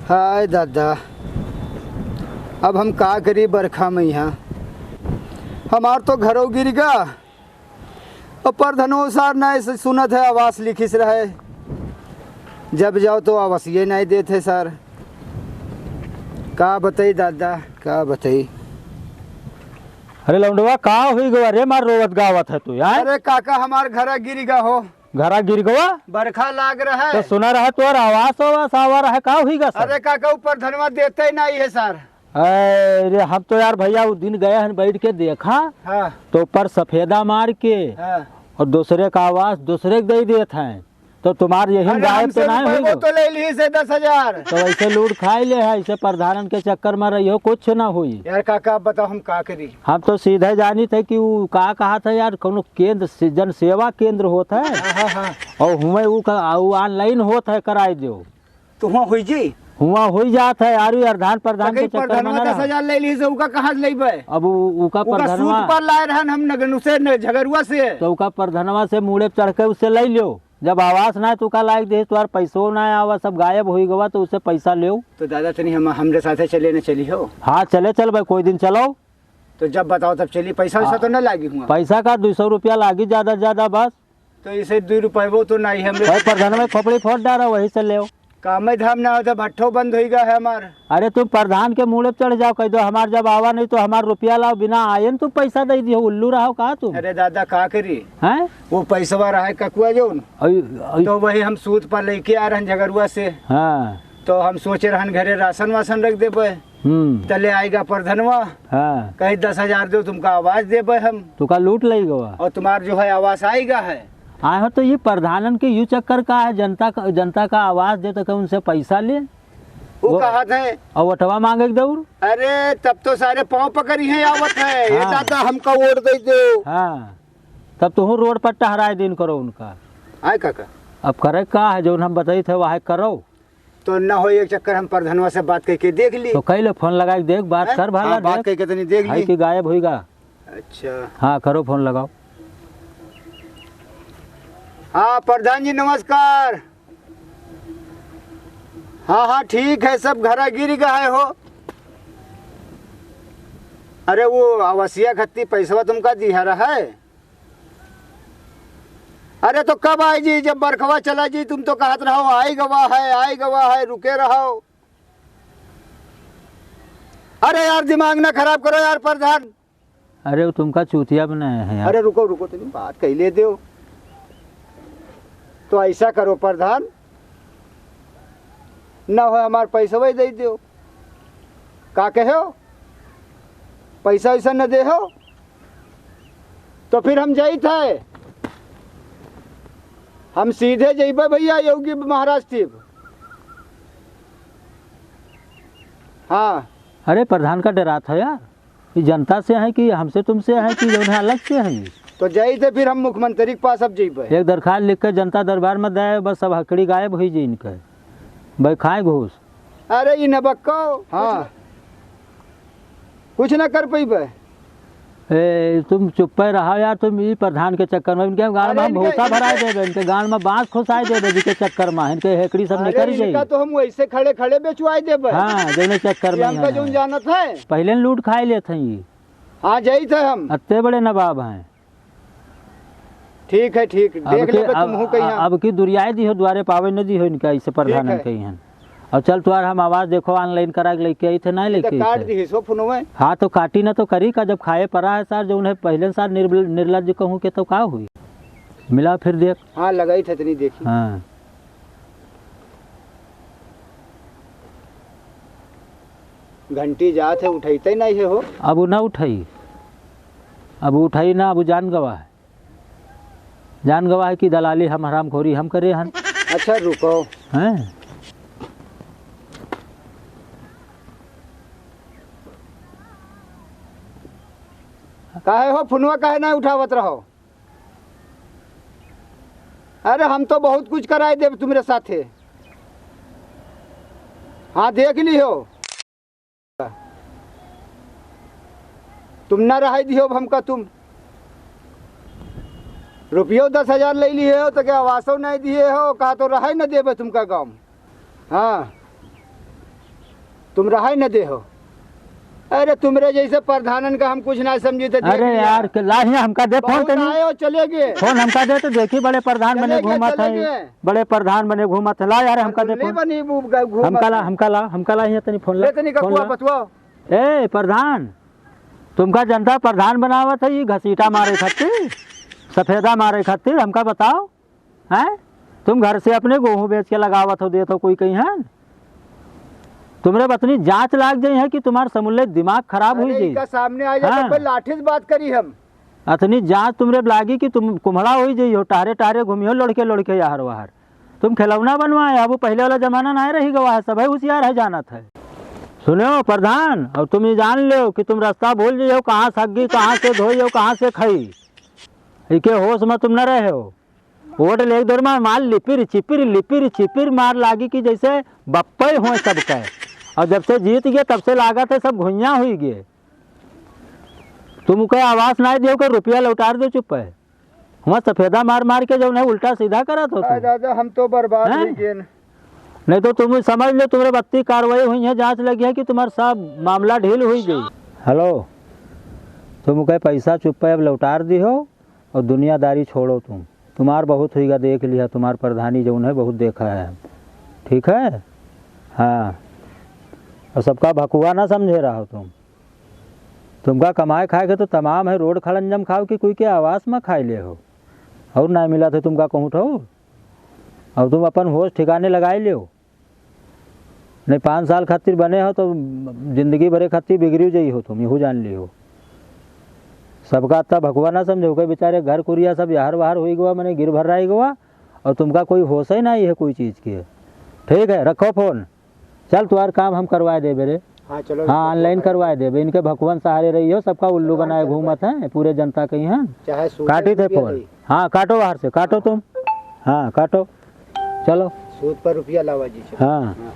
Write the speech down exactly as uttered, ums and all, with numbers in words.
हाय दादा, अब हम का करी बरखा में यहाँ। हमार तो घरो गिर गा, और परधनो सार नाहीं सुनत है, आवास लिखिस रहे, जब जाओ तो आवासीय नाहीं देत है सार। का बताई दादा, का बताई। अरे लौंडवा, का हुई गवा रे, मार रोवत गावत है तू यार? अरे काका, हमार घरा गिर गा हो। घरा गिर गवा? बरखा लाग रहा है। तो सुना रहा तोर आवास वावास आवा रहा, का हुई गा सर? अरे काका, ऊ परधनवा देते ही नाहीं है सर। अरे हम तो यार भैया उ दिन गए हैं बैठ के देखा, हाँ। तो ऊपर सफेदा मार के हाँ। और दूसरे का आवास दूसरे के दे देत हैं, तो तुम्हार यही अरे गायब हमसे तो ना रुपये होई वो गो। तो ले ली से दस हजार। तो ऐसे लूट खाई ले है, ऐसे प्रधानन के चक्कर में रही हो, कुछ ना हुई। यार काका, अब बताओ हम का करी? हम तो सीधे जानी थे कि उ का कहा था यार, कोनो केंद्र से, जन सेवा केंद्र होत है हाँ, हाँ, हाँ। और हुए उ का, उ online होत है, कराई दो। तो हुआ हुई जी? हुआ हुई जात है यार, उ प्रधान, प्रधान तो के कहीं चक्कर में प्रधानवा ना दस हजार रहा। ले ली से उका कहाँ से लेबे? अब उ, उका उका सूद प्रधानवा पर लाए रहन हम नगन उसे न, झगरुआ से। तो उका प्रधानवा से मूड़े चढ़ के उससे ले लियो। जब आवास ना है तो उका लायक दे, तुम्हार पैसो ना आवा, सब गायब हुई गवा, तो उससे पैसा लेओ। तो दादा तनी हम, हमरे साथे चले न चली हो? हाँ, चले चल भाई, कोई दिन चलो। तो जब बताओ तब चली, पैसा वैसा हाँ। तो न लागी हुआ? पैसा का दो सौ रुपया लागी ज्यादा से ज्यादा बस। तो इसे दो रुपये वो तो नहीं हमरे भाई, प्रधान में खोपड़ी फोड़ डारा, वही से लेओ। कामे धाम ना होता, भट्ठो बंद होई गा है हमार। अरे तुम प्रधान के मूड़े पे चढ़ जाओ, कह दो हमार जब आवा नहीं तो हमार रुपया लाओ, बिना आए न तुम पैसा दे दियो, उल्लू रहो का तुम? अरे दादा का करी? हैं? वो पैसवा रहा है ककुआ जो न, अई, अई। तो वही हम सूद पर लेके आ रहन झगरुआ से। हाँ। तो हम सोचे रहन घरे राशन वासन रख देबे। हम्म। तले आएगा प्रधनवा। हाँ। कहीं दस हजार दो, तुमका आवास देबे हम। तुका लूट लई गवा। और तुम्हार जो है आवास आएगा है। आए हो तो ये प्रधानन के यू चक्कर का है, जनता का, जनता का आवास दे तो क्या उनसे पैसा ले? वो वो कहत है। और वोटवा मांगे के दौड़? अरे तब तो सारे पाँव पकड़ी हैं आवत है, "ये हाँ। दादा हमका वोट दे दो।" हाँ, तब तो हूँ रोड पर टहराए दिन करो उनका। आए काका। अब करे का है, जौन हम बताई थे वह करो। तो ना हो एक चक्कर हम प्रधनवा से बात करके देख ली। तो कई ले फोन लगा के देख, बात हैं? कर भाला हाँ, बात देख। करके तनी देख भाई ली। की गायब हुई गा। अच्छा। हाँ, करो फोन लगाओ। हाँ, प्रधान जी नमस्कार। हाँ, हाँ, ठीक है, सब घरा गिर गए हो। अरे वो आवासीय खत्ती पैसवा तुमका दिया रहा है? अरे तो कब आई जी, जब बरखवा चला जी, तुम तो कहत रहो आई गवा है, आई गवा है, रुके रहो। अरे यार दिमाग ना खराब करो यार प्रधान। अरे वो तुमका चूतिया बनाया है यार। अरे रुको रुको, तुम बात कही ले दो। तो ऐसा करो प्रधान, ना हो हमार पैसा वही दे दो। का कहे हो? पैसा वैसा न दे हो तो फिर हम जाइत है, हम सीधे जइबे भैया योगी महाराज टीप। हाँ। अरे प्रधान का डरात है यार, ये जनता से है कि हमसे तुमसे है कि जौन है अलग से है? तो जाइत है फिर हम मुख्यमंत्री के पास अब जइबे। एक दरखास्त लिख के जनता दरबार में दे, बस सब हकड़ी गायब हुई जी इनके, भाई खाए घूस। अरे ई नबक्को, हाँ। कुछ ना कर पइबे। ए, तुम चुप्पे रहो यार, तुम ई प्रधान के चक्कर में, इनके गाल में अरे हम इनके, भूसा भराए इनके देबे, इनके गाल में बांस खुसाए देबे, जिनके चक्कर में, इनके हेकड़ी सब अरे निकल जाई। इनका तो हम वैसे खड़े खड़े बेचवाए देबे। हाँ, जौने चक्कर ये में हमका है जौन ना। जानत है। पहले न लूट खाए लेत हैं ये। हाँ, जाइत है हम। अत्ते बड़े नवाब हैं। ठीक है, ठीक। अब देख के, लेबे अब, तुमहू कहिया। अब की दुरियाए दिहो, द्वारे पावे न दिहो इनका, इसे प्रधानन ठीक है। कहिहन। और चल तुआर हम आवास देखो, online करा के लेके आई थे, नहीं ये तो लेके आई काट थे। दिहिस हो फोनवे। हाँ, तो काटी ना तो करी का, जब खाए परा है सार, जो उन्हें पहले सार निर्बल-, निर्लज्ज कहूँ के तो का हुई? मिला फिर देख। हाँ, लगाई थे इतनी देखी। हाँ। घंटी जात है, उठैते नहीं है हो। अब उ ना उठाई, अब उठाई ना, अब जान गवा है। जान गवा है कि दलाली हम हरामखोरी हम करे हन। अच्छा, रुको। हैं? काहे हो, फोनवा काहे ना उठावत रहो? अरे, हम तो बहुत कुछ कराए देब तुम्हरे साथे। हाँ, देख लिहो। तुम ना रहाई दिहो अब हमका तुम। रुपयो दस हजार ले लिए हो तो क्या आवासो नहीं दिए हो, कहा तो रहाई न देबे तुमका गाँव। हाँ। तुम रहाई न दे हो। अरे, तुमरे जैसे प्रधानन का हम कुछ ना समझी थे, देख अरे लिया। यार, के ला हियाँ हमका दे फोन बहुत तनी। आए हो, चले गए। फोन हमका दे तो देखी, बड़े प्रधान बने चले गए, घूमत चले है। गए। बड़े प्रधान बने घूमत है। ला यार, हमका दे रसगुल्ले फोन। बनी, वो ग-, घूमत हमका ला, है। हमका ला, हमका ला हियाँ तनी फोन ला। ले तनी फोन ककुआ ला। बतुआओ। ए प्रधान, तुमका जनता प्रधान बनावत है, ई घसीटा मारे खातिर, सफेदा मारे खातिर, हमका बताओ। हैं? तुम घर से अपने गेहूं बेच के लगावत हो, देत हो कोई कहीं है? तुमरे बतनी जांच लाग जाई है कि तुम्हार समूले दिमाग खराब हुई अरे, जाई। इनका सामने आ जाए हाँ। तो कोई लाठी से बात करी हम। अतनी जांच तुमरे लागी कि तुम कुम्हड़ा हुई जाई हो, टहरे टहरे घूमी हो, लड़के लड़के यार वाहर। तुम खिलौना बनवाए, अब वो पहले वाला जमाना ना रही गवा है, सबै होशियार है, जानत है। सुनो प्रधान, और तुम ये जान लो कि तुम रास्ता भूल जाइयो, कहाँ से हग्गी, कहाँ से धोई हो, कहाँ से खाई, इके होश में तुम न रहे हो। वोट ले एक दौर में मार लिपिर चिपिर, लिपिर चिपिर मार लागी कि जैसे बप्पे हुए सबके। और जब से जीत गए, तब से लागत है सब घुइयाँ हुई गए। तुम उके आवास ना दियो, के रुपया लौटार दो, चुप है। हुआ सफेदा मार मार के जौन है उल्टा सीधा करत हो अरे तुम। दादा, हम तो बर्बाद हैं? हुई गए न। नहीं तो तुम समझ लो, तुम्हारे बत्ती कार्रवाई हुई है, जांच लगी है कि तुम्हारा सब मामला ढील हुई गई। हेलो, तुम कहे पैसा चुप है, अब लौटार दी हो और दुनियादारी छोड़ो तुम। तुम्हार बहुत हुईगा, देख लिया, तुम्हार प्रधानी जौन है बहुत देखा है, ठीक है? हाँ, और सबका भकुआ ना समझे रहो तुम। तुमका कमाए खाए के तो तमाम है, रोड खड़ंजम खाओ कि कोई के आवास में खाए ले हो, और ना मिला थे तुमका कहूँ ठो। अब तुम अपन होश ठिकाने लगाए लियो, नहीं पाँच साल खातिर बने हो तो जिंदगी भरे खातिर बिगड़ी जाई हो तुम, यहू जान लियो। सबका अत्ता भकुआ ना समझो, के बेचारे घर कुरिया सब यहर वहर हुई गवा, मने गिर भर्राई गवा, और तुमका कोई होश ही नहीं है कोई चीज के। ठीक है, रखो फोन। चल, तुम्हार काम हम करवाए देबे रे। हाँ, चलो, हाँ, रखो, online करवाए देबे। इनके भकुअन सहारे रही हो, सबका उल्लू बनाए घूमत हैं, पूरे जनता के यहाँ। चाहे सूते काटी थे रुपया फोन। दे। हाँ, काटो बाहर से, काटो तुम। हाँ, काटो। चलो। सूद पर रुपया लावा जी, चलो। हाँ। हाँ।